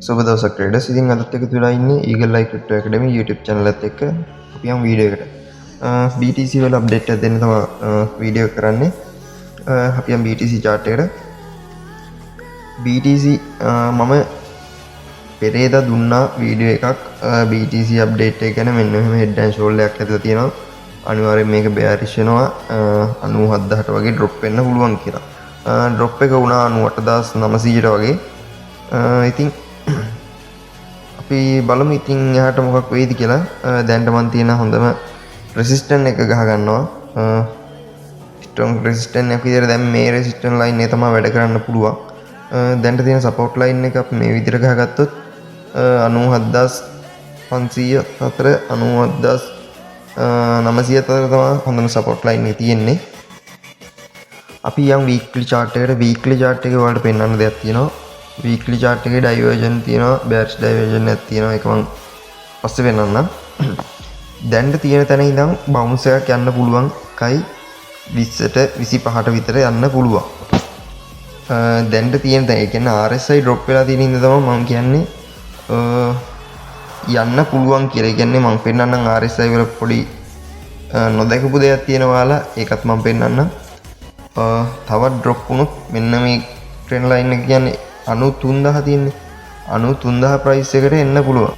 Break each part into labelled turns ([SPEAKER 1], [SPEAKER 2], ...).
[SPEAKER 1] සුබ දවසක් ට්‍රේඩර්ස්. ඉතින් අදත් එකතු වෙලා ඉන්නේ Eagle Eye Crypto Academy YouTube channel එකත් එක්ක. අපි යමු වීඩියෝ එකට. BTC වල අප්ඩේට් එකක් දෙන්න තමයි වීඩියෝ එක කරන්නේ. අපි යමු BTC chart එකට. BTC මම පෙරේදා දුන්නා වීඩියෝ එකක් BTC update එක ගැන. මෙන්න මෙහෙම head and shoulder එකක් ඇදලා තියෙනවා. අනිවාර්යෙන් මේක bearish වෙනවා, 97,000ට වගේ drop වෙන්න පුළුවන් කියලා. Drop එක වුණා 98,900ට වගේ. ඉතින් අපි බලමු ඉතින් එහාට මොකක් වෙයිද කියලා. දැන්ට මං තියෙන හොඳම රෙසිස්ටන්ස් එක ගහ ගන්නවා. ස්ට්‍රොං රෙසිස්ටන්ස් එක විදිහට දැන් මේ රෙසිස්ටන්ස් ලයින් එක තමයි වැඩ කරන්න පුළුවන්. දැන්ට තියෙන සපෝට් ලයින් එක අපි මේ විදිහට ගහගත්තොත් 97,500 අතර, 97,900 අතර තමයි හොඳම සපෝට් ලයින් එක තියෙන්නේ. අපි යම් වීක්ලි චාට් එකට. වීක්ලි චාට් එකේ ඔයාලට පෙන්වන්න දෙයක් තියෙනවා. වීක්ලි චාට් එකේ ඩයිවර්ජන් තියෙනවා, බෙයාරිෂ් ඩයිවර්ජන් එකක් තියෙනවා. ඒක මං පස්සේ පෙන්වන්නම්. දැන්ට තියෙන තැන ඉඳන් බවුන්ස් එකක් යන්න පුළුවන් 1.20ට 25ට විතර යන්න පුළුවන්. දැන්ට තියෙන තැන, ඒ කියන්නේ RSI drop වෙලා තියෙන හින්දා තමයි මං කියන්නේ යන්න පුළුවන් කියලා. ඒ කියන්නේ මං පෙන්වන්නම් RSI වල පොඩි නොදැකපු දෙයක් තියෙනවා ඔයාලා. ඒකත් මං පෙන්වන්නම්. තවත් ඩ්‍රොප් වුණොත් මෙන්න මේ ට්‍රෙන්ඩ් ලයින් එක කියන්නේ 93,000 තියෙන්නේ. 93,000 ප්‍රයිස් එකට එන්න පුළුවන්.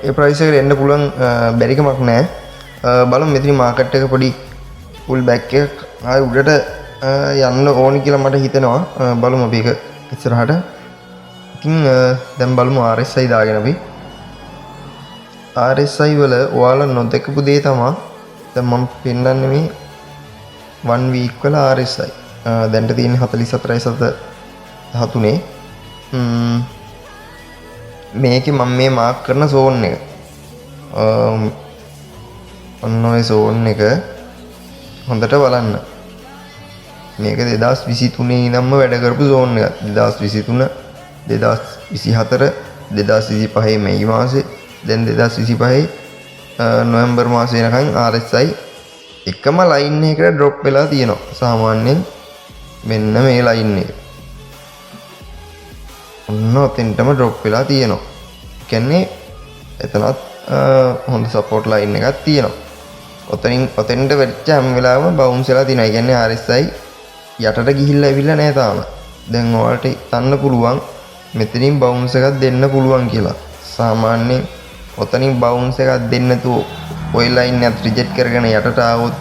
[SPEAKER 1] ඒ ප්‍රයිස් එකට එන්න පුළුවන්, බැරි කමක් නෑ. බලමු මෙතන මාකට් එක පොඩි පුල් බෑක් එකක් ආයෙ උඩට යන්න ඕනි කියලා මට හිතෙනවා. බලමු අපි ඒක ඉස්සරහට. ඉතින් දැන් බලමු RSI දාගෙන අපි. RSI වල ඔයාලා නොදකපු දේ තමා දැන් මම පෙන්නන්නේ මේ 1 week වල RSI. දැන්ට තියෙන්නේ 44.7 13. මේකේ මම මේ මාක් කරන සෝන් එක, ඔන්න ඔය සෝන් එක හොඳට බලන්න. මේක 2023 ඉඳන්ම වැඩ කරපු සෝන් එකක්. 2023, 2024, 2025 මැයි මාසේ, දැන් 2025 නොවැම්බර් මාසේ වෙනකන් RSI එකම ලයින් එකකට ඩ්‍රොප් වෙලා තියෙනවා. සාමාන්‍යයෙන් මෙන්න මේ ලයින් එක. ඔන්න ඔතෙන්ටම ඩ්‍රොප් වෙලා තියෙනවා. ඒ කියන්නේ එතනත් හොඳ සපෝට් ලයින් එකක් තියෙනවා. ඔතනින් ඔතෙන්ට වෙච්ච හැම වෙලාවෙම බවුන්ස් වෙලා තියෙනවා. ඒ කියන්නේ RSI යටට ගිහිල්ලා ඇවිල්ලා නෑ තාම. දැන් ඔයාලට හිතන්න පුළුවන් මෙතනින් බවුන්ස් එකක් දෙන්න පුළුවන් කියලා. සාමාන්‍යයෙන් ඔතනින් බවුන්ස් එකක් දෙන්න නැතුව ඔය ලයින් එකත් රිජෙක්ට් කරගෙන යටට ආවොත්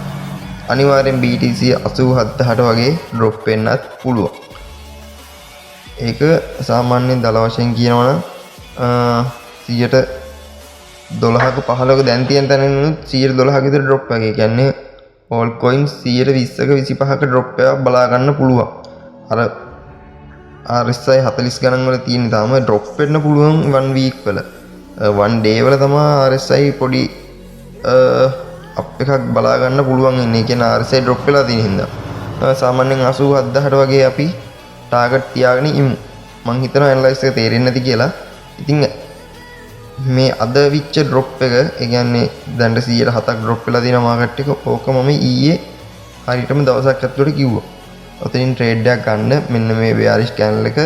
[SPEAKER 1] අනිවාර්යෙන් BTC 87,000ට වගේ ඩ්‍රොප් වෙන්නත් පුළුවන්. ඒක සාමාන්‍යයෙන් දල වශයෙන් කියනවා නම් 12%ක 15ක, දැන් තියෙන තැනිනුත් 12%ක විතර ඩ්‍රොප් එකක්. ඒ කියන්නේ ඕල් කොයින්ස් 120ක 25ක ඩ්‍රොප් එකක් බලා ගන්න පුළුවන්. අර RSI 40 ගණන් වල තියෙන තාම ඩ්‍රොප් වෙන්න පුළුවන් 1 වීක් වල. 1 ඩේ වල තමයි RSI පොඩි අප් එකක් බලා ගන්න පුළුවන් ඉන්නේ. ඒ කියන්නේ RSI drop වෙලා තියෙන හින්දා. සාමාන්‍යයෙන් 87,000ට වගේ අපි ටාගට් තියාගෙන ඉමු. මං හිතනවා ඇනලයිස් එක තේරෙන්නේ නැති කියලා. ඉතින් මේ අද විච්ච ඩ්‍රොප් එක, ඒ කියන්නේ දැන්ට 107ක් ඩ්‍රොප් වෙලා තියෙන මාකට් එක, ඕක මම ඊයේ හරියටම දවසක් ඇතුළට කිව්වා. ඔතනින් ට්‍රේඩ් එකක් ගන්න, මෙන්න මේ බෙයාරිෂ් කැන්ඩල් එක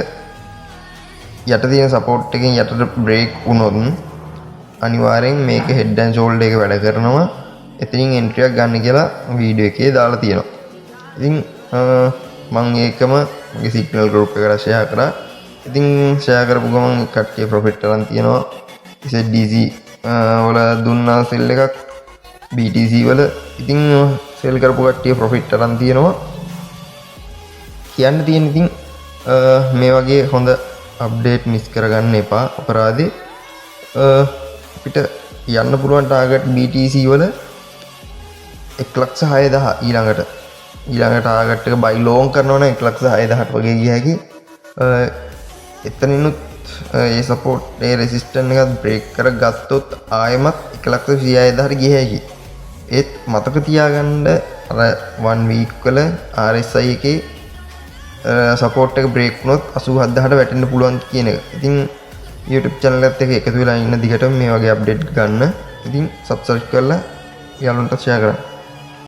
[SPEAKER 1] යට තියෙන සපෝට් එකෙන් යටට බ්‍රේක් වුණොත් අනිවාර්යෙන් මේක හෙඩ් ඇන්ඩ් ෂෝල්ඩර් එක වැඩ කරනවා. එතනින් එන්ට්‍රි එකක් ගන්න කියලා වීඩියෝ එකේ දාලා තියෙනවා. ඉතින් මං ඒකම මගේ සිග්නල් ගෲප් එකට ෂෙයා කරා. ඉතින් ෂෙයා කරපු ගමන් කට්ටිය ප්‍රොෆිට් අරන් තියෙනවා. ZDC වල දුන්නා සෙල් එකක්, BTC වල ඉතින් සෙල් කරපු කට්ටිය ප්‍රොෆිට් අරන් තියෙනවා. කියන්න තියෙන ඉතින් මේ වගේ හොඳ අප්ඩේට් මිස් කරගන්න එපා අපරාධේ. අපිට යන්න පුළුවන් ටාගට් BTC වල 1,06,000. ඊළඟට ඊළඟ ටාගට් එක බයි ලෝන්ග් කරනවා නම් 1,06,000ට වගේ ගිය හැකි. එතනිනුත් ඒ සපෝට්, ඒ රෙසිස්ටන්ස් එකත් බ්‍රේක් කරගත්තොත් ආයෙමත් 1,26,000ට ගිය හැකි. ඒත් මතක තියාගන්න අර 1 වීක් වල RSI එකේ සපෝට් එක බ්‍රේක් වුණොත් 87,000ට වැටෙන්න පුළුවන් කියන එක. ඉතින් YouTube channel එකත් එක්ක එකතු වෙලා ඉන්න දිගටම මේ වගේ අප්ඩේට් ගන්න. ඉතින් subscribe කරලා යාළුවන්ට ෂෙයා කරන්න.